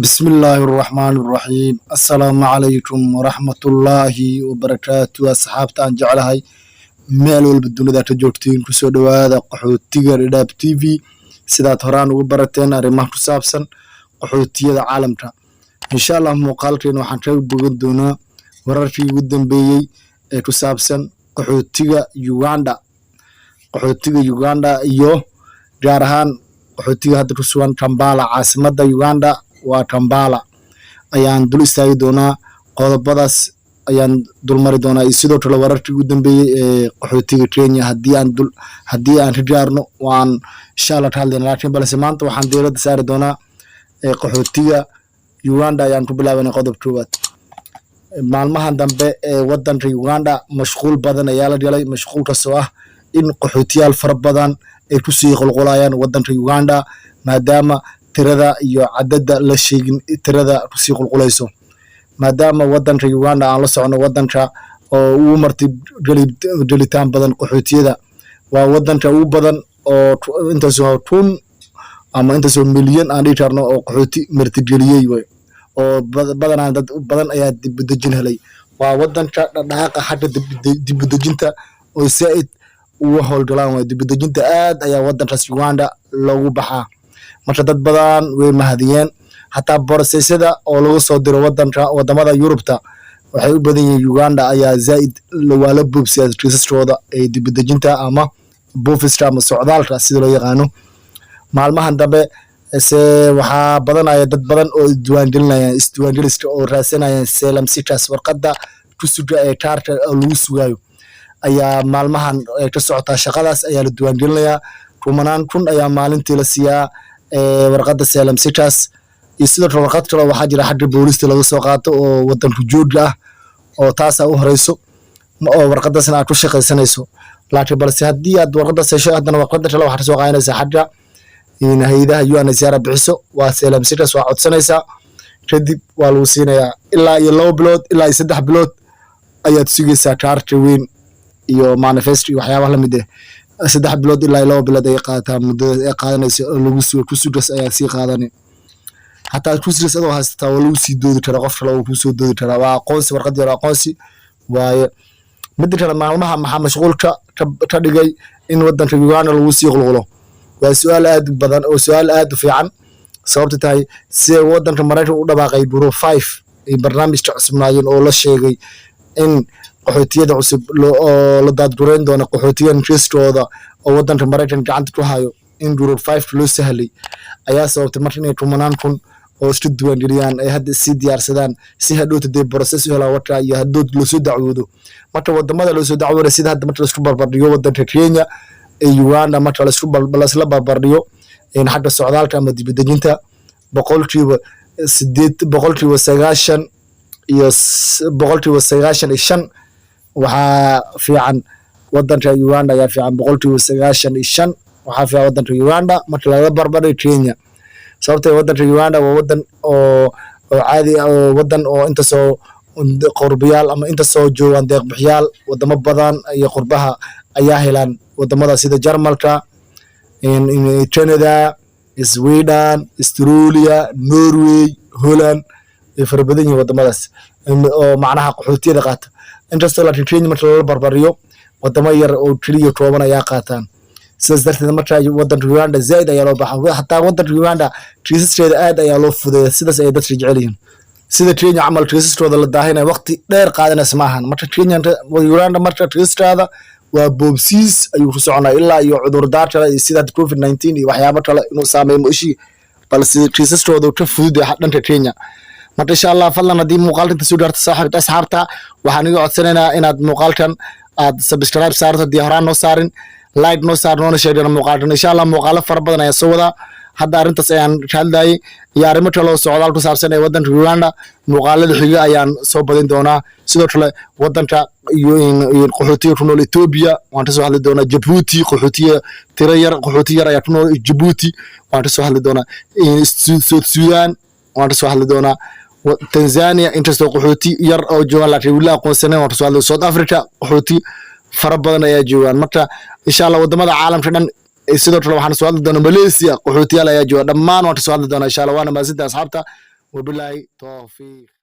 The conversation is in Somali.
Bismillaahi raxmaani raxiim. Assalaamu calaykum waraxmatullaahi wabarakaatu. Asxaabta aan jeclahay, meel walba dunida ka joogtiin, kusoo dhowaada Qaxootiga Dhadhaab TV. Sidaad horaan ugu barateen arrimaha ku saabsan qaxootiyada caalamka, insha Allah muuqaalkeena waxaan kaga bogan doonaa wararkii ugu dambeeyey ee ku saabsan qaxootiga Uganda, qaxootiga Uganda iyo gaar ahaan qaxootiga hadda ku sugan Kampala. Caasimadda Uganda waa Kampala ayaan dul istaagi doonaa, qodobadaas ayaan dulmari doonaa iyo sidoo kale wararkii ugu dambeeyey ee qaxootiga Kenya haddii aan ka gaarno waan insha Allah ka hadlayna. Laakiin balse maanta waxaan diiradda saari doonaa ee qaxootiga Uganda. Ayaan ku bilaabanay qodob koowaad. Maalmahan dambe ee wadanka Uganda mashquul badan ayaa la galay, mashquulkaasoo ah in qaxootiyaal fara badan ay kusii qulqulayaan wadanka Uganda, maadaama tirada iyo cadadda la sheegin tirada kusii qulqulayso, maadaama wadanka Uganda aan la socono wadanka oo ugu marti gelitaan badan qaxootiyada. Waa wadanka ugu badan oo intaasoo kun ama intaasoo milyan aan dhihi karno oo qaxooti martigeliyey wey, oo badanaa dad badan ayaa dibudejin helay. Waa wadanka dhaqdhaqaaqa xagga dibudejinta oo zaa'id uga howlgalaan. Waay dibudejinta aad ayaa wadankaas Uganda loogu baxaa. Marka dad badan way mahadiyeen. Hataa processyada oo lagu soo diro wadanka wadamada Yurubta waxay u badan yihiin Uganda ayaa zaa'id waa la buubsiyaa kiisaskooda ee dibudejinta ama buufiska ama socdaalka sida loo yaqaano. Maalmahan dambe se waxaa badanaya dad badan oo isdiiwaangelinayaan, isdiiwaangeliska oo raadsanayaan asylum seekers, warqadda ku suga ee kaarka oo lagu sugayo ayaa maalmahan ay ka socotaa. Shaqadaas ayaa la diiwaangelinayaa. Kumanaan kun ayaa maalintii la siiyaa warqadda asylum seekers. Iyo sidoo kale warqad kale waxaa jira xagga boolista laga soo qaato oo wadanku jooga ah, oo taasaa u horeyso oo warqadaasna aad ku shaqaysanayso. Laakiin balse haddii aad warqadaas hesho, haddana warqada kale waxaad kasoo qaadanaysaa xagga hay'adaha UNHCR bixiso. Waa asylum seekers, waa codsanaysaa, kadib waa lagu siinayaa. Ilaa iyo 2 bilood ilaa iyo 3 bilood ayaad sugaysaa kaarka weyn iyo manifest iyo waxyaabaha lamid ah. 3 bilood ilaa iyo 2 bilood ayay qaadataa muddada ay qaadanayso oo lagu sugo. Kusugas ayaa sii qaadani. Hataa kusugas adoo haysataa waa lagu sii doodi karaa, qof kale oo kusoo doodi karaa. Waa aqoonsi, warqad yar aqoonsi waaye. Midda kale, maalmaha maxaa mashquulka ka dhigay in wadanka Uganda lagu sii qulqulo? Waa su-aal aad u badan oo su-aal aad u fiican. Sababta tahay sida wadanka Maraykanka u dhawaaqay Group 5 ay barnaamijka cusubnaayeen oo la sheegay in qaxootiyada cusub oo la daadgureyn doono qaxootiyan kiiskooda oo wadanka Maraykanka gacanta ku hayo, in Group 5 loo sahlay ayaa sababtay marka inay kumanaan kun oo isku diiwaangeliyaan ay hadda sii diyaarsadaan, si hadhowta dee process u helaan warka iyo hadhow loosoo dacwoodo. Marka wadamada loosoo dacwooda, sida hadda marka laisku barbardhigo wadanka Kenya iyo Uganda, marka laisla barbardhigo xagga socdaalka ama dibadejinta, 8%, 90% iyo 95% waxaa fiican wadanka Uganda ayaa fiican. 95% waxaa fiican wadanka Uganda marka laga barbardhigo Kenya. Sababtee wadanka Uganda waa wadan oo caadi ah, oo wadan oo intasoo qurbiyaal ama intasoo joogaan deeqbixiyaal wadamo badan iyo qurbaha ayaa helaan. Wadamada sida Jarmalka, Canada, Sweden, Australia, Norway, Holland ay fara badan yihiin wadamadaas oo macnaha qaxootiyada qaata. Inkastoo laakiin Kenya marka lala barbariyo wadamo yar oo keliya kooban ayaa qaataan. Sidaas darteed marka wadanka Uganda zaid ayaa loo baxa. Hataa wadanka Uganda kiisaskeeda aad ayaa loo fudeeya, sidaas ayay dadka jecel yihiin. Sida Kenya camal kiisaskooda la daahinaya waqti dheer qaadanaysa maahan. Marka Kenya, Uganda marka kiisaskaada waa boobsiis ayuu ku soconaa ilaa iyo cudurdaar kale iyo sida COVID-19 iyo waxyaabo kale inuu saameeyo ma oshi, balse kiisaskooda ka fudud yahay dhanka Kenya. Marka insha Allah, fadlan haddii muuqaalka inta soo gaarto, saaxiibta asxaabta, waxaan iga codsanaynaa inaad muuqaalkan aad subscribe saarto haddii horaan noo saarin, like noo saar, noona sheegana muuqaalkan. Insha Allah muuqaalo fara badan ayaan soo wadaa. Hadda arrintaas ayaan ka hadlayay iyo arrimo kale oo socdaal ku saabsan ee wadanka Uganda. Muuqaalada xiga ayaan soo badin doonaa. Sidoo kale wadanka iyo qaxootiga ku nool Ethiopia waan ka soo hadli doonaa. Djibouti qaxootiya tiro yar, qaxooti yar ayaa ku nool Djibouti, waan ka soo hadli doonaa. South Sudan waan ka soo hadli doonaa. Tanzania inkastoo qaxooti yar oo joogaan laakiin weli aqoonsaneyn, waan ka soo hadli. South Africa qaxooti fara badan ayaa joogaan. Marka insha Allah wadamada caalamka dhan, sidoo kale waxaan soo hadli doonaa Malaysia, qaxootiyaal ayaa jooga. Dhammaan waan ka soo hadli doonaa insha Allah. Waana mahadsantahay asxaabta. Wabilaahi towfiiq.